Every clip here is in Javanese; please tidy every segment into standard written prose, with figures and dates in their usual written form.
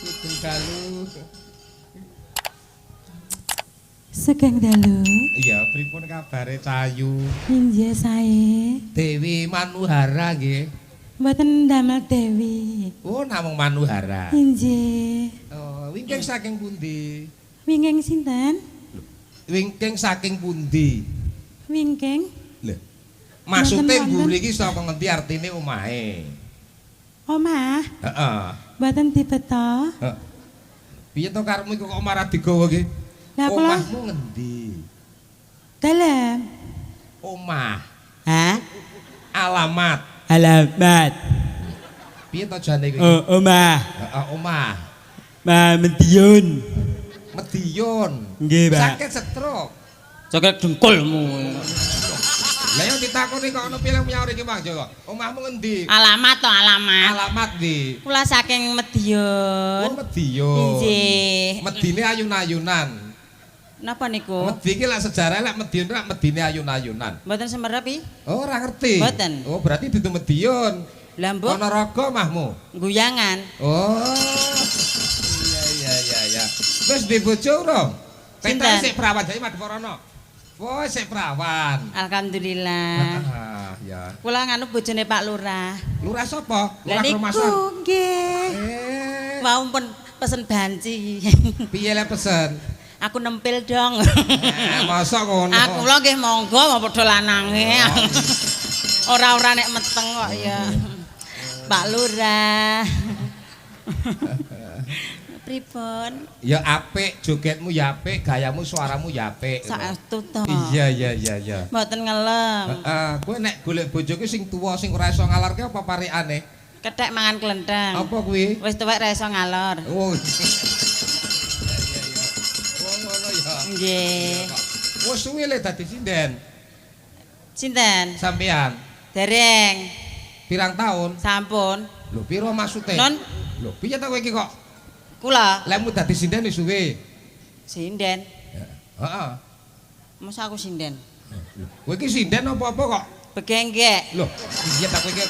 Sugeng dalu. Sugeng dalu. Iya, pripun kabare Cayu? Inggih sae. Dewi Manuhara nggih. Mboten damel Dewi. Oh, namung Manuhara. Inggih. Oh, wingking saking pundi? Wingking sinten? Wingking saking pundi? Wingking. Lho. Maksude Mboten wonten. mburi iki saka ngendi artine omahe? Omah. Heeh. Mboten dibeto. Heeh. Piye to karepmu iku kok marah digawa iki? Lah kula Omahmu ngendi? dalem. Omah, Hah? alamat. Alamat. Piye to jane kuwi? Oh, omah. Heeh, omah. Ma Medion. Medion. Nggih, Pak. Sakit stroke. Cokek dengkulmu. Lah yo ditakoni kok ono piye nyaur iki Mang Joko. Omahmu ngendi? Alamat to alamat. Alamat ndi? Kula saking Medion. Oh, Medion. Inggih. Medine ayun-ayunan. Napa niku? Medi iki lak sejarah lak Medion lak Medine ayun-ayunan. Mboten semerep i? Oh, ora ngerti. Mboten. Oh, berarti dudu Medion. Lah mbok Ponorogo omahmu. guyangan. Oh. Iya iya iya iya. Wis duwe bojo urung? Sinten? Petak sik perawan jane madhep rono. Oh, sik perawan. Alhamdulillah. Ah, ya. Kula nganu bojone Pak Lurah. Lurah sapa? Lah Lurah niku Kromasan. nggih. Eh, Wau pun pesen banci. piye le pesen? Aku nempil dong. Eh, mosok ngono. Aku kula nggih monggo mau padha lanange. Ora-ora nek meteng kok ya. Pak Lurah. Pripun? Ya apik, jogetmu ya apik, gayamu, suaramu ya apik. Saestu to. Iya iya iya iya. Mboten ngelem. Heeh, kowe nek golek bojo ki sing tuwa sing ora iso ngalarke apa parikane? Kethek mangan klenteng. Apa kuwi? Wis tuwek ra iso ngalor. Oh. Iya iya. Oh ngono ya. Nggih. Wis suwe le dadi sinden. Sinten? Sampean Dereng. pirang tahun? Sampun. Lho piro maksude? Non Lho piye ta kowe iki kok? kula Lekmu dadi sinden wis suwe. sinden. Heeh. Masa aku sinden? Kowe iki sinden apa-apa kok? Begenggek. Lho, piye ta kowe iki?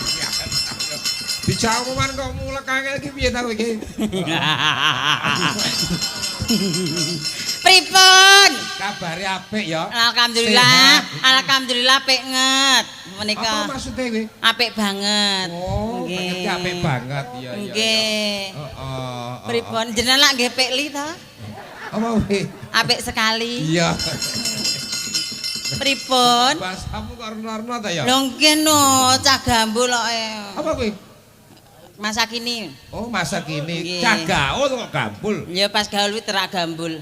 Dijawab kok mulek angel iki piye ta kowe iki? Pripun? Kabare apik ya. Alhamdulillah, Sehat. alhamdulillah apik nget. Menika Apa maksudnya kowe? apik banget. Oh, Nggih. ngerti apik banget. Iya iya. Nggih. Heeh. heeh. Pripun? Jenengan lak nggih pekli ta? Apa kuwi? Apik sekali. Iya. Pripun? Bahasamu kok rena-rena ta ya? Lho nggih no, cah gambul kok. Apa kuwi? Masa kini. Oh, masa kini Nggih. cah gaul kok gambul. Ya pas gaul kuwi terak gambul.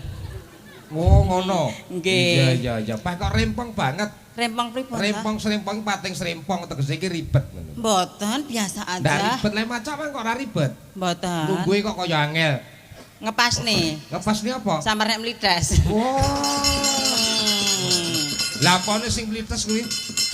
Oh, ngono. Nggih. Iya iya iya. Pak kok rempong banget. Rempong pripun? ta? Rempong srempong pating srempong tegese iki ribet ngono. Mboten, biasa Ndak aja. ribet le macam kok ora ribet. Mboten. Lungguhe kok kaya angel. Ngepasne. Ngepasne apa? Samar nek mlites. Wah. Hmm. Lah apane sing mlites kuwi?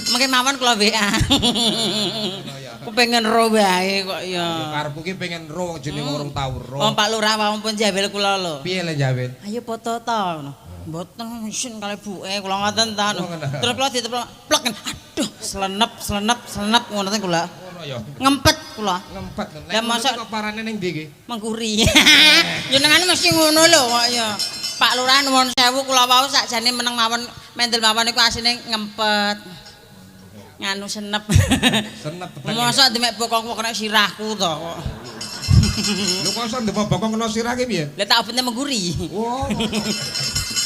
Mengke mawon kula WA. Ngono ya. Ku pengen ro wae kok ya. Ya karepku ki pengen ro wong jenenge urung tau ro. Wong Pak Lurah wau pun jawel kula lho. Piye le jawel? Ayo foto to ngono. Mboten isin kali buke kula ngoten ta. Oh, ngono. Terus kula diteplok plek. Aduh, slenep slenep slenep ngono ta kula. Ngono ya. Ngempet kula. Ngempet. Lah, Lah mosok- kok parane ning ndi iki? Mengguri. Jenengane mesti ngono lho kok ya. Pak Lurah nuwun sewu kula wau sakjane meneng mawon mendel mawon niku asine ngempet. Nganu senep. Senep petenge. Mosok demek bokong kok kena sirahku to kok. Lho kok iso ndemok bokong kena sirah ki piye? Lah tak obetne mengguri. Wah.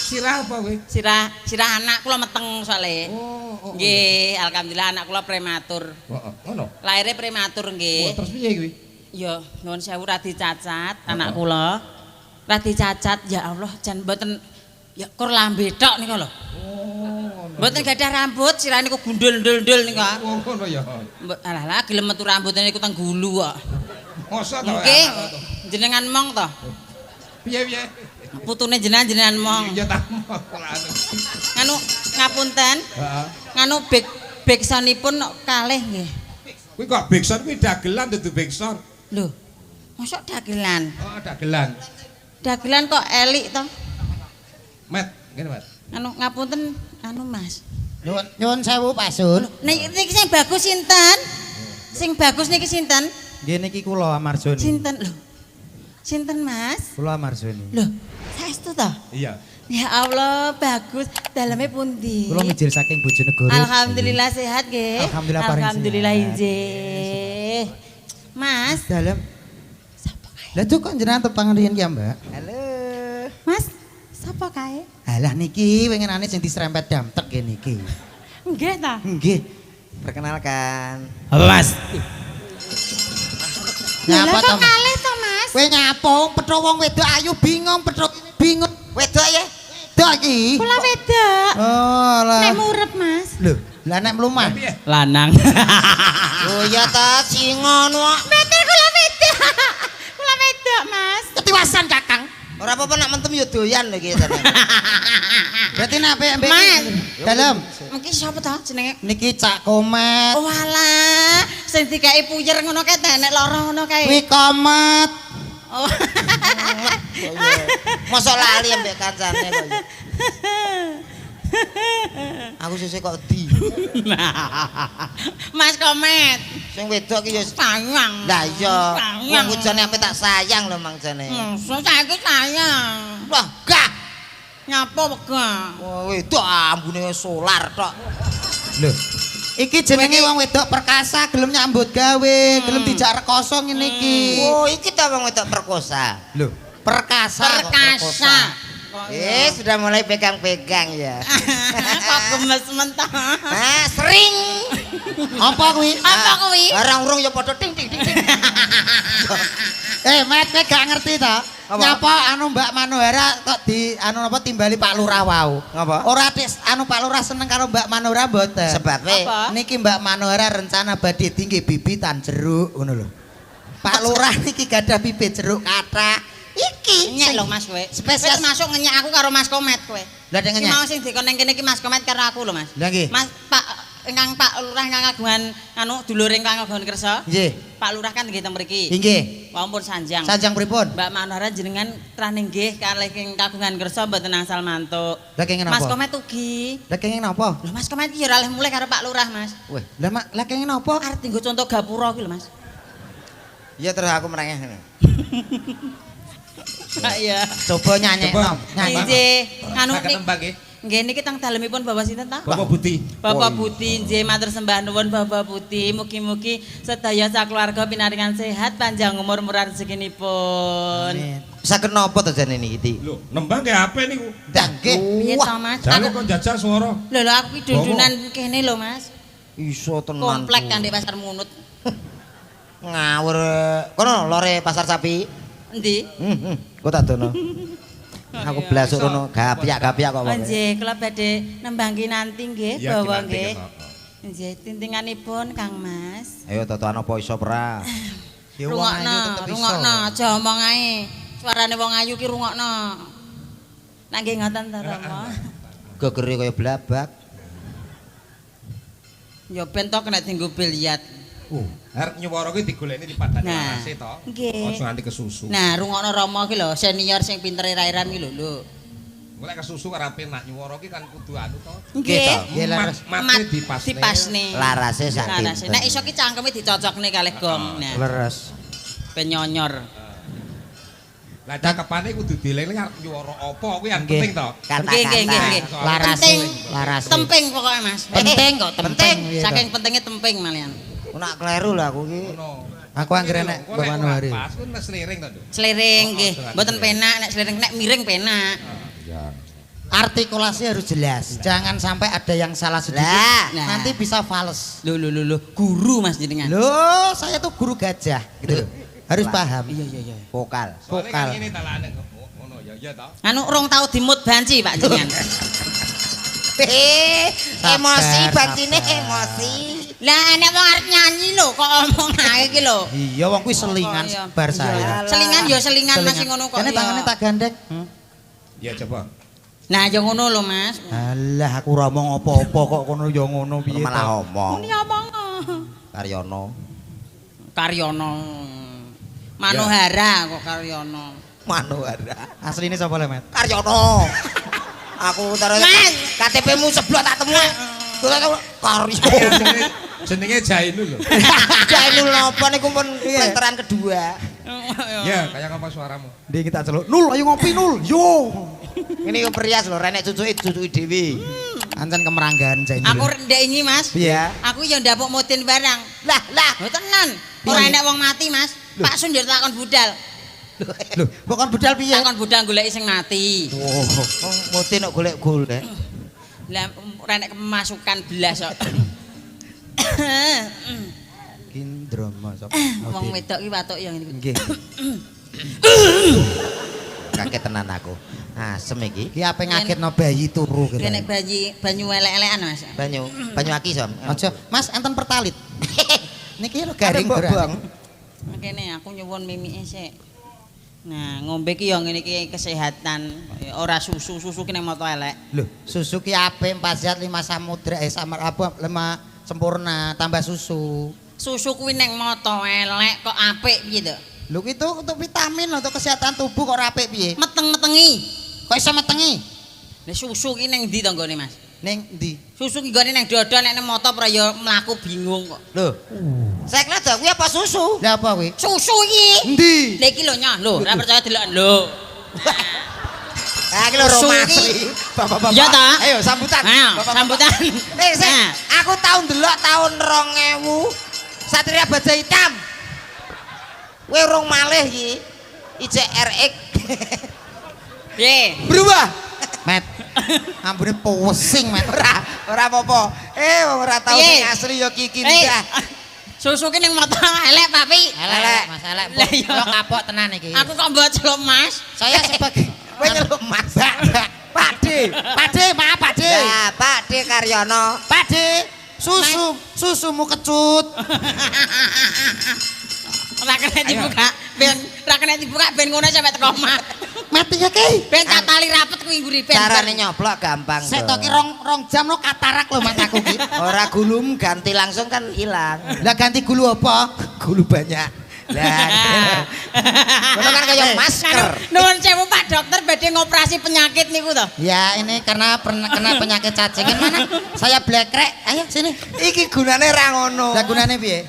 Sirah apa kowe? Sirah sirah anak kula meteng soalé. Oh, oh, oh. Nggih, alhamdulillah anak kula prematur. Heeh, ngono. Lahirnya prematur Wah, nggih. terus piye kuwi? Ya, nuwun sewu radi cacat anak kula. Radi cacat, ya Allah, jan mboten ya kur lambe tok nika lho. Oh, ngono. Mboten gadah rambut, sirah niku gundul-ndul-ndul niku. Oh, ngono ya. Mbok alah lah gelem metu rambute niku teng gulu kok. Mosok to. Nggih, jenengan mong to. Piye piye? Putune jenengan jenengan mong. Iya ta mong anu. Nganu ngapunten, Heeh. nganu bek beksonipun kalih nggih. Kuwi kok bekson kuwi dagelan dudu bekson. Lho, mosok dagelan? Oh, dagelan. Dagelan kok elik to? Met, ngene, Mas. Anu ngapunten anu Mas. Nyuwun nyuwun sewu Pak Sun. Niki niki sing bagus sinten? Sing bagus niki sinten? Nggih niki kula Amarjoni. Sinten lho. Sinten, Mas? Kula Marsuni. Loh, saestu to? Iya. Ya Allah, bagus. Daleme pundi? Kula mijil saking Bojonegoro. Alhamdulillah sehat nggih. Alhamdulillah paring sehat. Alhamdulillah injih. Mas, Dalem. sapa kae? Lah tuh kok jenengan tepang riyen ki, Mbak? Halo. Mas, sapa kae? Alah niki winginane sing diserempet dam truk nggih niki. Nggih ta? Nggih. Perkenalkan. Apa Mas? Nyapa Lah to? kok kalih to, Mas? Kowe nyapa wong petruk wong wedok ayu bingung petruk bingung. Wedok ya? Wedok iki. Kula wedok. Oh lah. Nek murep, Mas. Lho, lah nek mlumah. Piye? Lanang. Oh iya ta singa no. Betul kula wedok. Kula wedok, Mas. Ketiwasan Kakang. Ora apa-apa nak mentem ya doyan lho iki sampean. Berarti nek apik mbek Mas. Dalem. Mungkin sapa to jenenge? Niki Cak Komet. Oh alah, sing dikeki puyer ngono kae ta nek lara ngono kae. Kuwi Komet. Oh. Mosok lali ambek kancane kok. ya. Aku sesuk kok di. Mas Komet, Sing wedok ki ya sayang. Lah iya, Sayang. wong jane ape tak sayang lho Mang jane. Masa saiki sayang. Wah, gah. Nyapa wegah? Wah, wedok ambune solar tok. Lho. Iki jenenge wong wedok perkasa gelem nyambut gawe, gelem dijak rekoso ngene iki. Oh, iki ta wong wedok perkosa. Lho, perkasa kok Perkasa. Eh, sudah mulai pegang-pegang ya. Kok gemes mentah. Ah, sering. Apa kuwi? Apa kuwi? Barang urung ya padha ting ting ting. ting. Eh, Met, kowe gak ngerti ta? Apa? Nyapa anu Mbak Manohara kok di anu napa timbali Pak Lurah wau. Ngapa? Ora tis anu Pak Lurah seneng karo Mbak Manohara mboten. Sebabe Apa? Niki Mbak Manohara rencana badhe tinggi bibitan jeruk ngono lho. Pak Lurah niki gadah bibit jeruk kathah. Iki Nyek lho Mas kowe. Spesies- Kowe termasuk ngenyek aku karo Mas Komet kowe. Lah nek Iki ngenyek. mau sing dikon nang kene iki Mas Komet karo aku lho Mas. Lah nggih. Mas Pak ingkang Pak Lurah ingkang kagungan anu dulur ingkang kagungan kersa. Nggih. Pak Lurah kan nggih teng mriki. Nggih. Wau pun sanjang. Sanjang pripun? Mbak Manohara jenengan trah nggih kalih ing kagungan kersa mboten angsal mantuk. Lah kenging Mas napa? Komet ugi. Lah kenging napa? Lho Mas Komet iki ya ora oleh mulih karo Pak Lurah Mas. Weh, lah mak lah kenging napa? Arep dienggo contoh gapura iki lho Mas. Ya terus aku merengeh. Iya. Coba nyanyekno, nyanyi. Nggih, anu Saged nembang nggih. Nggih niki teng dalemipun Bapak sinten ta? Bapak Budi. Bapak Budi nggih matur sembah nuwun Bapak Budi. Mugi-mugi sedaya sakeluarga pinaringan sehat, panjang umur, murah rezekinipun. Amin. Saged napa to jane niki, Ti? Lho, nembang ke HP niku. Dah nggih. Piye to Mas? Jane Aku kok jajal swara. lho lho aku ki dundunan kene lho Mas. Iso tenan. Komplek ku. kan di Pasar Munut. Ngawur. Kono lore pasar sapi. Endi? Heeh. Kok tak dono. Aku blasuk rono gapiak-gapiak kok Oh pokoke. nggih, kula badhe nembang kinanti nggih, Iya, bawa kinanti, nggih. heeh. Nggih, tintinganipun Kang Mas. Ayo totoan apa iso ora? Ya wong ayu Rungokno, tetep iso. rungokno, aja omong ae. Suarane wong ayu ki rungokno. Nah nggih ngoten ta Rama. Gegere kaya blabak. Ya ben to kena dienggo biliat. Arep nyuwara kuwi digolekne dipadani Nah. larase to. Nggih. Aja nganti kesusu. Nah, rungokno Rama ki lho, senior sing pinter ira-iran ki lho, lho. Golek kesusu ora penak nyuwara ki kan kudu anu to. Nggih. Nggih, leres. Mat mate dipasne. Dipasne. Larase sak Larase. dinten. Nek iso ki cangkeme dicocokne kalih gong. Nah, Leres. ben nyonyor. Lah cakepane kudu dieling arep nyuwara apa kuwi yang Nggih. penting to. Nggih, nggih, nggih, nggih. Larase, Penting. larase. Temping pokoknya, Mas. Penting kok, Penting. Iya, Saking pentingnya temping malian. Nak kleru lho aku ki. Ngono. Aku anggere nek Kok nek Bapak ora Nohari. Pas kuwi nek seliring to, Nduk. Seliring Oh, nggih, oh, mboten seliring. penak nek seliring nek miring penak. Iya. Artikulasi harus jelas. Jangan sampai ada yang salah sedikit. Lah. Nah. Nanti bisa fals. Lho lho lho lho, guru Mas jenengan. Loh, saya tuh guru gajah gitu loh. Harus paham. Iya iya iya. Vokal. Soale kan Vokal. ngene talane ngono ya iya to. Anu rong tau dimut banci Pak jenengan. Hehe, emosi Sabar, bancine sabar. emosi. Lah nek wong arep nyanyi lho kok omong ae iki lho. Iya, wong kuwi selingan Kok iya. bar saya. Selingan ya selingan Mas sing ngono kok. Kene ya. tangane tak gandek. Iya coba. Nah, ya ngono lho Mas. Alah, aku ora omong apa-apa kok kono ya ngono piye. Malah to. omong. Muni omong. Karyono. Karyono. Manohara kok Karyono. Manohara. Asline sapa le, Met? Karyono. Aku taruh Mas. KTP-mu seblok tak temu. Terus Karyono. Jenenge Jainul lho. Jainul napa niku pun plesteran kedua. Ya, kaya apa suaramu? Ndi kita celuk. Nul, ayo ngopi nul. Yo. Ngene yo perias lho, renek cucuke cucuke dhewe. Ancen kemeranggan jane. Aku ndek ingi, Mas. Piye? Aku ya ndapuk mudin barang. Lah, lah. Lho tenan. Ora enek wong mati, Mas. Pak Sun yo takon budal. Lho, kok kon budal piye? Takon budal goleki sing mati. Oh, Wong mudin kok golek-golek. Lah ora enek kemasukan belas kok. Kindromo sapa? Wong wedok ki watuk ya ngene iki. Nggih. Kaget tenan aku. Asem iki. Ki ape ngagetno bayi turu gitu. Ki nek bayi banyu elek-elekan, Mas. Banyu, banyu aki som. Aja, Mas enten pertalit. Niki lho garing Mbok buang. Kene aku nyuwun mimike sik. Nah, ngombe ki ya ngene iki kesehatan, ora susu-susu ki ning moto elek. Lho, susu ki apik 4 sehat 5 samudra samar apa 5 sempurna tambah susu. Susu kuwi ning moto elek kok apik piye to? Lho itu untuk vitamin untuk kesehatan tubuh kok ora apik piye? Meteng-metengi. Kok iso metengi? Lah susu ki ning ndi to nggone, Mas? Ning ndi? Susu ki nggone ning dodo nek ning moto ora ya mlaku bingung kok. Lho. Sekle to kuwi apa susu? Lah apa kuwi? Susu iki. Endi? Lha iki lho nyoh, lho ora percaya delok lho. Ah iki lho Susu Roma iki. asli. Bapak-bapak. Iya ta? Ayo sambutan. Ayo, Bapak-bapak. sambutan. Eh, sik, Nah. aku tau ndelok tahun 2000 Satria Baja Hitam. Kowe urung malih iki. Ijek RX. Piye? Berubah. Met. Ambune pesing, Met. Ora, ora apa-apa. Eh, wong ora tau Piye? sing asli ya Kiki Eh, ndah. susu ki ning moto elek, Papi. Elek. Mas elek. Lah iya. Lo kapok tenan iki. Aku kok mbok celuk, Mas. Saya sebagai Kowe nyeluk Mas. Pak D. Pak D, maaf Pak D. Lah, Pak D Karyono. Pak D, susu susumu kecut. Ora kena dibuka, ben ora kena dibuka ben ngono sampe teko omah. Mati ya ki. Ben tak tali rapet kuwi ngguri ben. Carane nyoplok gampang. Sik to to. ki rong jam lo katarak lo mataku ki. Ora gulum ganti langsung kan ilang. Lah ganti gulu apa? Gulu banyak. Lah. Ngono kan kaya masker. Nuwun sewu Pak Dokter badhe ngoperasi penyakit niku to. Ya ini karena pernah kena penyakit cacingan mana? Saya blekrek. Ayo sini. Iki gunane ra ngono. Lah gunane piye?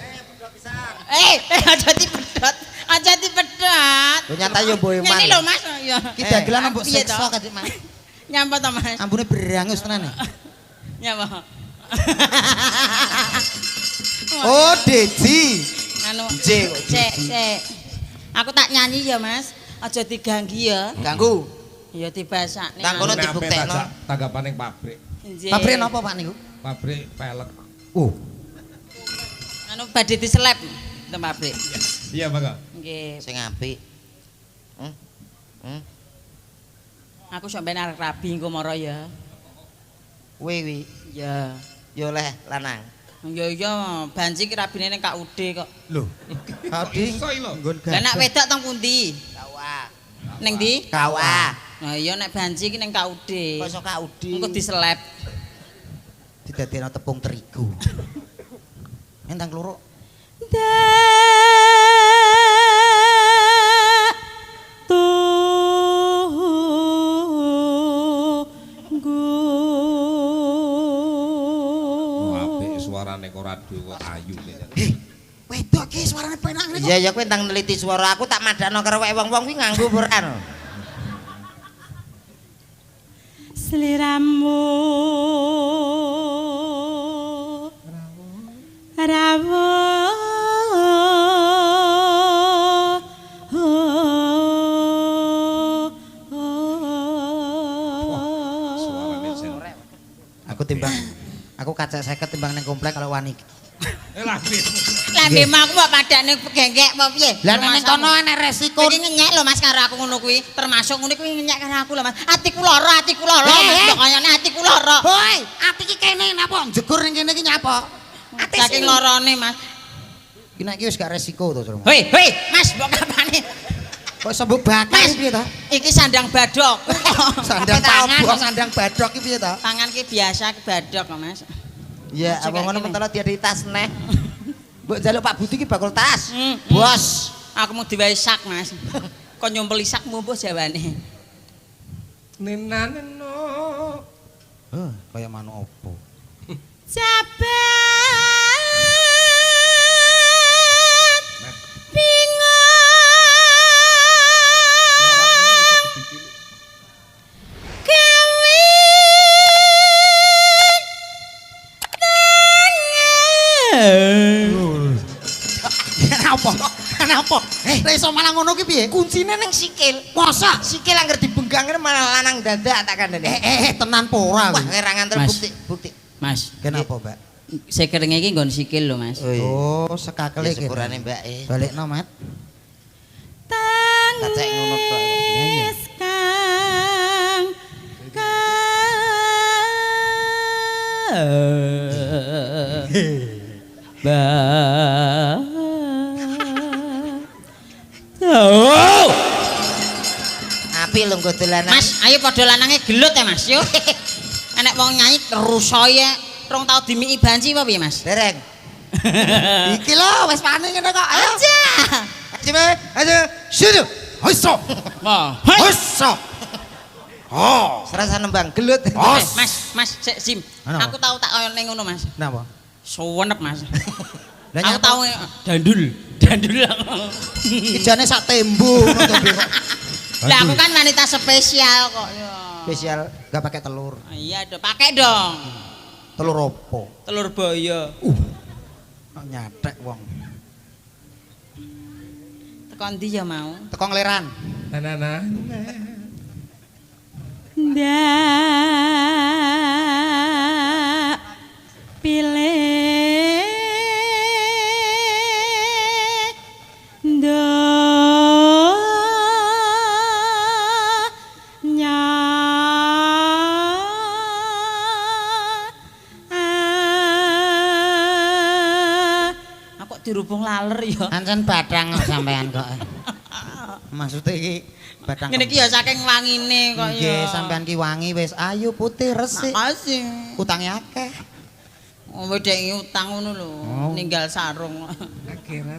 Eh, aja dipedhot. Aja dipedhot. Lho nyata yo mboke Ngene lho Mas. Ya. Ki dagelan mbok Piye to? siksa kadek Mas. Nyapa to Mas? Ambune berangus tenan e. Nyapa? Oh, Deji. Anu J kok sik sik. Aku tak nyanyi ya Mas. Aja diganggu ya. Ganggu. Ya dibasakne. Nang kono Nek ape dibuktekno. tajak tanggapan ning pabrik. Nggih. Pabrik napa Pak niku? Pabrik pelek. Oh, Anu badhe diselep teng pabrik. Iya, Bang. Nggih. Sing apik. Hmm. Hmm. Aku sampeyan arep rabi engko mara ya. Kuwi kuwi Ya. yo oleh lanang. Ya iya, banci ki rabine ning KUD kok. lho. Adi Iso iki lho. nggon Lah nek wedok teng pundi? KUA. Ning ndi? KUA. Nah iya nek banci ki ning KUD. Kok iso KUD? Engko diselep. Didadekno tepung terigu. Entang kluruk. Oh, apik suarane kok radio kok ayu. Eh, wedok ki suarane penak ngene kok. Iya ya kowe ndang neliti suara aku tak madakno karo wong-wong kuwi nganggo apa ora. Sliramu rawuh Suarane jen. Aku timbang aku kacek 50 timbang ning komplek kalau wani. Eh lambe. Lambemu aku mbok padakne genggek apa piye? Lah nek ning kono enek resiko. Iki ngenyek lho Mas karo aku ngono kuwi, termasuk ngono kuwi ngenyek karo aku lho Mas. Atiku lara, atiku lara, Mas. Kayane atiku lara. Hoi, ati ki kene napa jegur ning kene iki nyapa? Ati Saking larane Mas. Ki nek iki wis gak resiko to, Cuk. Hei, hei, Mas mbok kapane? Kok iso mbok bakar Mas. iki piye to? Iki sandang badok. Sandang Apa tak pangan, obong? kok sandang badok iki piye to? Pangan ki biasa ki badok kok Mas. Ya, Aja apa kayak ngono gini. mentolo dia di tas neh. Mbok njaluk Pak Budi ki bakul tas. Hmm. Bos. Aku mau diwai sak, Mas. Kok nyumpeli sak mbuh jawane. Nina neno. Heh, kaya manuk opo? Jabat bingung. Nyapa? Nek iso malah ngono ki piye? Kuncine ning sikil. Masa? Sikil angger dibenggang ngene malah lanang dadak tak kandhane. Tenan po ora Wah, kuwi. ora ngantel Mas. bukti, bukti. Mas, Kenapa, Mbak? sekeringe iki nggon sikil lho, Mas. Oh, sekakele Ya, sepurane Mbak e. Balikno, Mat. Tak cek ngono tok. Tangis kang Ba. Oh. Api lho nggo dolanan. Mas, ayo padha lanange gelut ya, Mas. Yo. Enek wong nyanyi rusoe rong tau dimiki banci apa piye, Mas? Dereng. Iki lho wis wani ngene kok. Ayo. Aja. Aja, aja. Sudu. Hoiso. Wah. Hoiso. Oh. Serasa nembang gelut. Os. Mas, Mas, sik Sim. Ana Aku tau tak kaya ning ngono, Mas. Napa? Suwenep, Mas. Lah Aku nyapa? tau Dandul. Dandul aku. Iki jane sak tembo ngono to, Bi, kok. Lah aku kan wanita spesial kok ya. Spesial enggak pakai telur. Iya dong, pakai dong. Telur opo? Telur boyo. Kok nyatek wong. Teko ndi ya mau? Teko ngleran. Nah, nah, nah. Ndak pilih donya. Aku kok dirubung laler ya. Ancen badang kok sampean kok. Maksudnya iki badang. Ngene iki ya saking wangine kok ya. Nggih, sampean ki wangi wis ayu putih resik. Makasih. Utange akeh. Oh, wedeki utang ngono lho, Oh. ninggal sarung. Akhirat.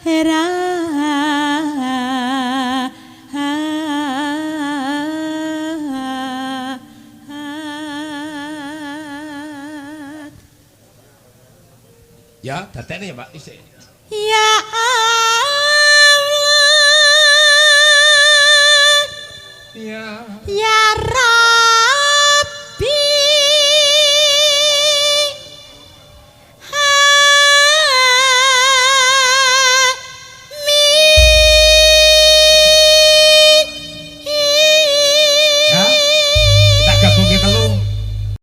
Akhirat. Ya, dadekne ya, Pak. Isik. Ya Allah. Iya. Ya